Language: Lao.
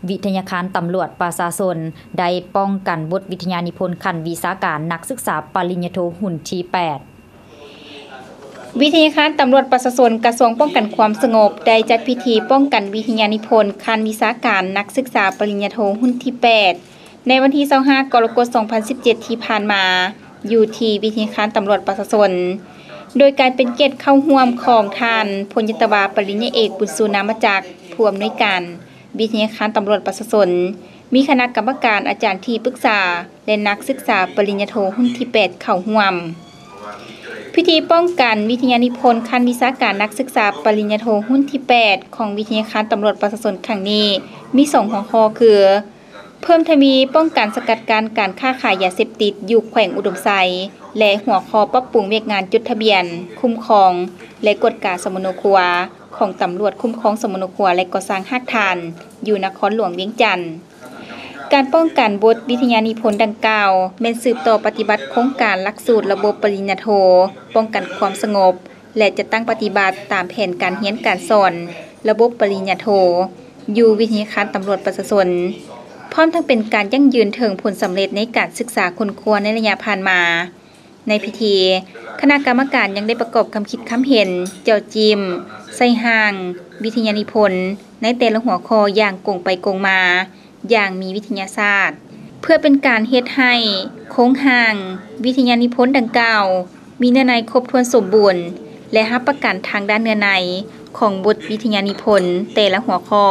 ວິທະຍາຄານຕຳຫຼວດປະຊາຊົນ ໄດ້ປ້ອງກັນບົດວິທະຍານິພົນຂັ້ນວິຊາການນັກສຶກສາປະລິນຍາໂທຮຸ່ນທີແປດ. ວິທະຍາຄານຕຳຫຼວດປະຊາຊົນ ກະຊວງປ້ອງກັນຄວາມສະຫງົບ ໄດ້ຈັດພິທີປ້ອງກັນວິທະຍານິພົນຂັ້ນວິຊາການນັກສຶກສາປະລິນຍາໂທຮຸ່ນທີແປດ ໃນວັນທີຊາວຫ້າ ກໍລະກົດ ສອງພັນສິບເຈັດ ທີ່ຜ່ານມາ ຢູ່ທີ່ວິທະຍາຄານຕຳຫຼວດປະຊາຊົນ ໂດຍການເປັນກຽດເຂົ້າຮ່ວມຂອງທ່ານ ພົນຍົດຕະວາ ປະລິນຍາເອກ ບຸນຊູ ນາມະຈັກ ຜູ້ອຳນວຍການວິທະຍາຄານຕຳຫຼວດປະຊາຊົນ, ມີຄະນະກຳມະການ, ອາຈານທີ່ປຶກສາ ແລະ ນັກສຶກສາປະລິນຍາໂທຮຸ່ນທີແປດເຂົ້າຮ່ວມ. ພິທີປ້ອງກັນວິທະຍານິພົນຂັ້ນວິຊາການນັກສຶກສາປະລິນຍາໂທຮຸ່ນທີແປດ ຂອງວິທະຍາຄານຕຳຫຼວດປະຊາຊົນຄັ້ງນີ້ ມີສອງຫົວຂໍ້ຄື ເພີ່ມທະວີປ້ອງກັນສະກັດກັ້ນການຄ້າຂາຍຢາເສບຕິດຢູ່ແຂວງອຸດົມໄຊ ແລະ ຫົວຂໍ້ປັບປຸງວຽກງານຈົດທະບຽນ, ຄຸ້ມຄອງ ແລະ ກວດກາສຳມະໂນຄົວ ຂອງຕຳຫຼວດຄຸ້ມຄອງສຳມະໂນຄົວ ແລະ ກໍ່ສ້າງຮາກຖານ ຢູ່ນະຄອນຫຼວງວຽງຈັນ. ການປ້ອງກັນບົດວິທະຍານິພົນດັ່ງກ່າວ ແມ່ນສືບຕໍ່ປະຕິບັດໂຄງການຫຼັກສູດລະບົບປະລິນຍາໂທ ປ້ອງກັນຄວາມສະຫງົບ ແລະ ຈັດຕັ້ງປະຕິບັດຕາມແຜນການຮຽນການສອນລະບົບປະລິນຍາໂທ ຢູ່ວິທະຍາຄານຕຳຫຼວດປະຊາຊົນ, ພ້ອມທັງເປັນການຢັ້ງຢືນເຖິງຜົນສຳເລັດໃນການສຶກສາຄົ້ນຄວ້າໃນໄລຍະຜ່ານມາ. ໃນພິທີ, ຄະນະກຳມະການຍັງໄດ້ປະກອບຄຳຄິດຄຳເຫັນ, ເຈາະຈິ້ມ, ໃສ່ຮ່າງວິທະຍານິພົນໃນແຕ່ລະຫົວຂໍ້ຢ່າງກົງໄປກົງມາ, ຢ່າງມີວິທະຍາສາດ, ເພື່ອເປັນການເຮັດໃຫ້ໂຄງຮ່າງວິທະຍານິພົນດັ່ງກ່າວ ມີເນື້ອໃນຄົບຖ້ວນສົມບູນ ແລະ ຮັບປະກັນທາງດ້ານເນື້ອໃນຂອງບົດວິທະຍານິພົນແຕ່ລະຫົວຂໍ້.